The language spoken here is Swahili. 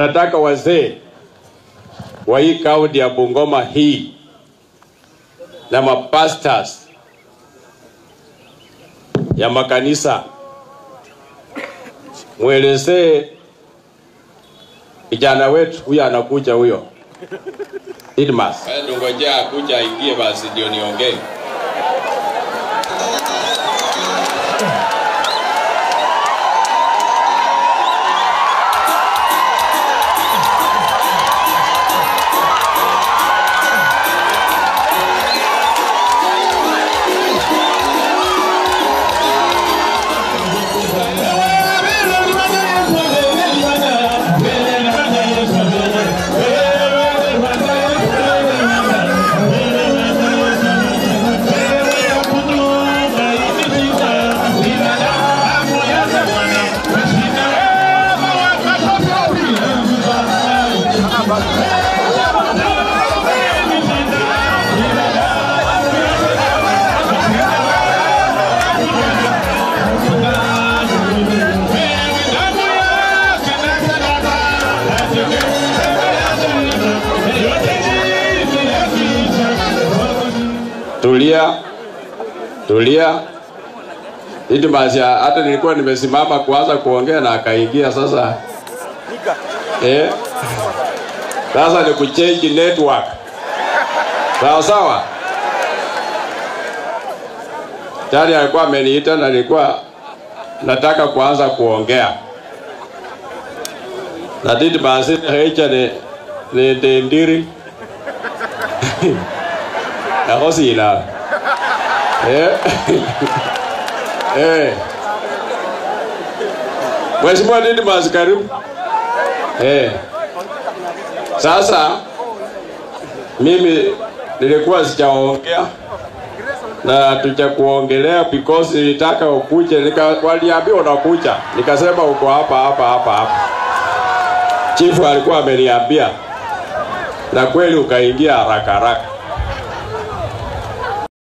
Nataka wazee wa hii kaunti ya Bungoma hii na mapastors ya makanisa mwelezee kijana wetu huyo anakuja huyo Didmus. Ngojea akuja aingie basi ndio niongee. Tulia, tulia. Didmus hata nilikuwa nimesimama kuanza kuongea na akaingia sasa. Sasa ni kuchange network. Sawa sawa. Tayari alikuwa ameniita na nilikuwa nataka kuanza kuongea. Na Didmus hecha ni ndiri. Akosina. Mheshimiwa Didmus, karibu. Sasa mimi nilikuwa sijaongea na tujakuongelea because nilitaka ukuje, waliambia unakuja, nikasema uko hapa hapa hapa hapa. Chifu alikuwa ameniambia na kweli ukaingia haraka haraka.